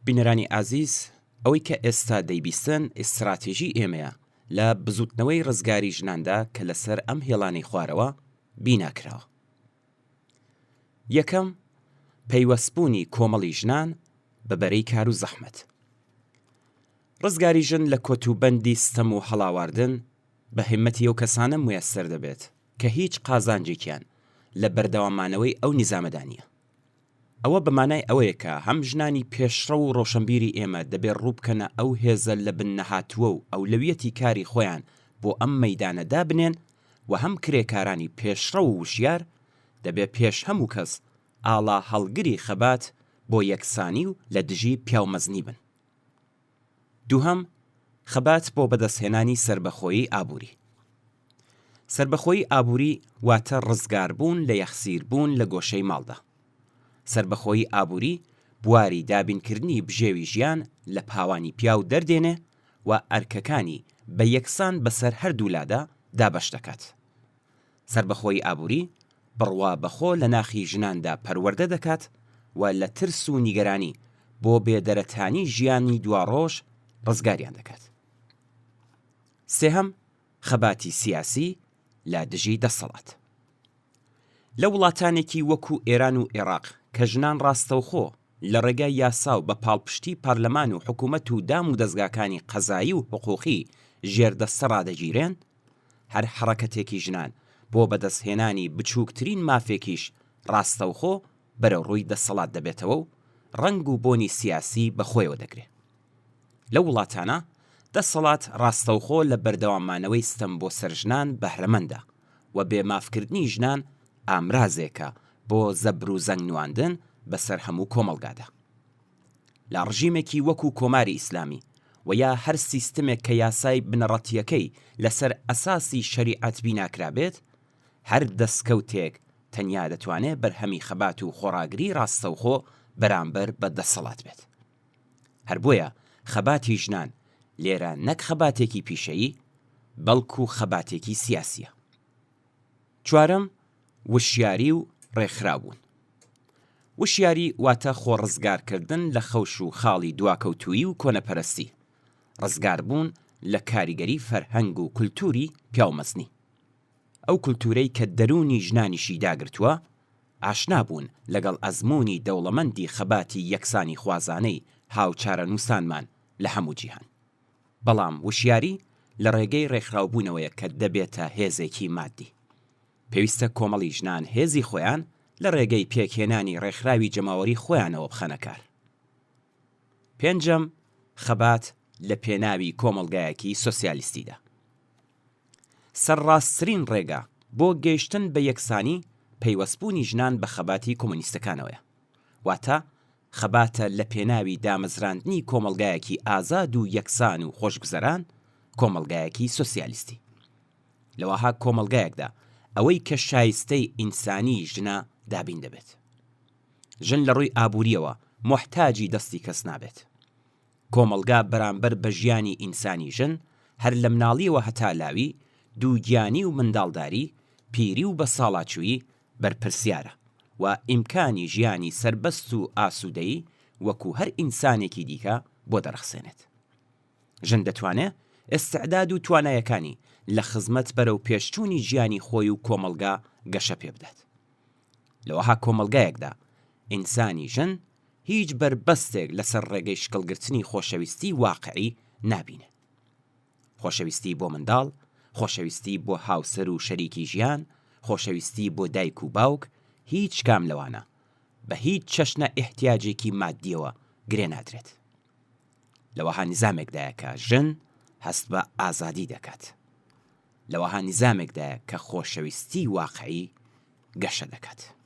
بینەرانی ئازیز، ئەوەی کە ئێستا دەیبیستن ئیستراتیژی ئێمەیە لە بزووتنەوەی ڕزگاری ژناندا کە لەسەر ئەم هێڵانەی خوارەوە بینا کراوە. یەکەم، پەیوەستبوونی کۆمەڵی ژنان بە بەرەی کار و زەحمەت. ڕزگاری ژن لە کۆتوبەندی ستەم و هەڵاواردن بە هیممەتی ئەو کەسانە مویەسسەر دەبێت کە هیچ قازانجێکیان لە بەردەواممانەوەی ئەو نیزامەدا نییە. ئەوە بە مانای ئەوەیە کە هەم ژنانی پێشڕەو و ڕۆشەنبیری ئێمە دەبێ ڕوو بکەنە ئەو هێزە لەبن نەهاتووە و ئەولەویەتی کاری خۆیان بۆ ئەم مەیدانە دابنێن و هەم کرێکارانی پێشڕەو و وشیار دەبێ پێش هەموو کەس ئاڵا هەڵگری خەبات بۆ یەکسانی و لە دژی پیاومەزنی بن. دووهەم، خەبات بۆ بەدەستهێنانی سەربەخۆیی ئابووری. سەربەخۆیی ئابووری واتە ڕزگاربوون لە یەخسیربوون لە گۆشەی ماڵدا. سەربەخۆیی ئابووری بواری دابینکردنی بژێوی ژیان لە پاوانی پیاو دەردێنێ و ئەرکەکانی بە یەکسان بەسەر هەردوولادا دابەش دەکات. سەربەخۆیی ئابووری، بڕوا بە خۆ لە ناخی ژناندا پەروەردە دەکات و لە ترس و نیگەرانی بۆ بێدەرەتانی ژیانی دواڕۆژ ڕزگاریان دەکات. سێهەم، خەباتی سیاسی لە دژی دەسەڵات. لە وڵاتانێکی وەکوو ئێران و ئێڕاق کە ژنان ڕاستەوخۆ لە ڕێگای یاسا و بە پاڵپشتی پارلەمان و حکوومەت و دام و دەزگاکانی قەزایی و حقووقی ژێردەستە ڕادەگیرێن، هەر حەڕەکەتێکی ژنان بۆ بەدەستهێنانی بچووکترین مافێکیش ڕاستەوخۆ بەرەوڕووی دەسەڵات دەبێتەوە و ڕەنگ و بۆنی سیاسی بە خۆیەوە دەگرێ. لەو وڵاتانە دەسەڵات ڕاستەوخۆ لە بەردەواممانەوەی ستەم بۆ سەر ژنان بەهرەمەندە و بێ مافکردنی ژنان ئامرازێکە بۆ زەبر و زەنگ نواندن بەسەر هەموو کۆمەڵگادا. لە ڕژیمێکی وەکوو کۆماری ئیسلامی و یا هەر سیستمێک کە یاسای بنەڕەتییەکەی لەسەر ئەساسی شەریعەت بینا کرابێت، هەر دەسکەوتێک تەنیا دەتوانێ بەرهەمی خەبات و خۆڕاگری ڕاستەوخۆ بەرامبەر بە دەسەڵات بێت. هەر بۆیە خەباتی ژنان لێرە نەک خەباتێکی پیشەیی، بەڵکوو خەباتێکی سیاسییە. چوارەم، وشیاری و ڕێکخراوبوون. وشیاری واتە خۆ ڕزگارکردن لە خەوش و خاڵی دواکەوتوویی و کۆنەپەرستی، ڕزگاربوون لە کاریگەری فەرهەنگ و کولتووری پیاومەزنی. ئەو کولتوورەی کە دەروونی ژنانیشی داگرتووە، ئاشنابوون لەگەڵ ئەزموونی دەوڵەمەندی خەباتی یەکسانیخوازانەی هاوچارەنووسانمان لە هەموو جیهان. بەڵام وشیاری لە ڕێگەی ڕێکخراوبوونەوەیە کە دەبێتە هێزێکی ماددی. پێویستە کۆمەڵی ژنان هێزی خۆیان لە ڕێگەی پێکهێنانی ڕێکخراوی جەماوەری خۆیانەوە بخەنە کار. پێنجەم، خەبات لە پێناوی کۆمەڵگایەکی سۆسیالیستیدا. سەرڕاستترین ڕێگا بۆ گەیشتن بە یەکسانی پەیوەستبوونی ژنان بە خەباتی کۆمۆنیستەکانەوەیە. واتە خەباتە لە پێناوی دامەزراندنی کۆمەڵگایەکی ئازاد و یەکسان و خۆشگوزەران، کۆمەڵگایەکی سۆسیالیستی. لە وەها کۆمەڵگایەکدا ئەوەی کە شایستەی ئینسانیی ژنە دابین دەبێت. ژن لە ڕووی ئابوورییەوە موحتاجی دەستی کەس نابێت. کۆمەڵگا بەرامبەر بە ژیانی ئینسانی ژن، هەر لە مناڵییەوە هەتا لاوی، دووگیانی و منداڵداری، پیری و بەساڵاچوویی، بەرپرسیارە و ئیمکانی ژیانی سەربەست و ئاسوودەیی وەکوو هەر ئینسانێکی دیکە بۆ دەڕەخسێنێت. ژن دەتوانێ ئێستعداد و توانایەکانی لە خزمەت بەرەو پێشچوونی ژیانی خۆی و کۆمەڵگا گەشە پێ بدات. لە وەها کۆمەڵگایەکدا ئینسانی ژن هیچ بەربەستێک لەسەر ڕێگەی شکڵگرتنی خۆشەویستی واقعی نابینێ. خۆشەویستی بۆ منداڵ، خۆشەویستی بۆ هاوسەر و شەریکی ژیان، خۆشەویستی بۆ دایک و باوک، هیچ کام لەوانە بە هیچ چەشنە ئیحتیاجێکی ماددیەوە گرێ نادرێت. لە وەها نیزامێکدایە کە ژن هەست بە ئازادی دەکات. لە وەها نیزامێکدایە کە خۆشەویستی واقعی گەشە دەکات.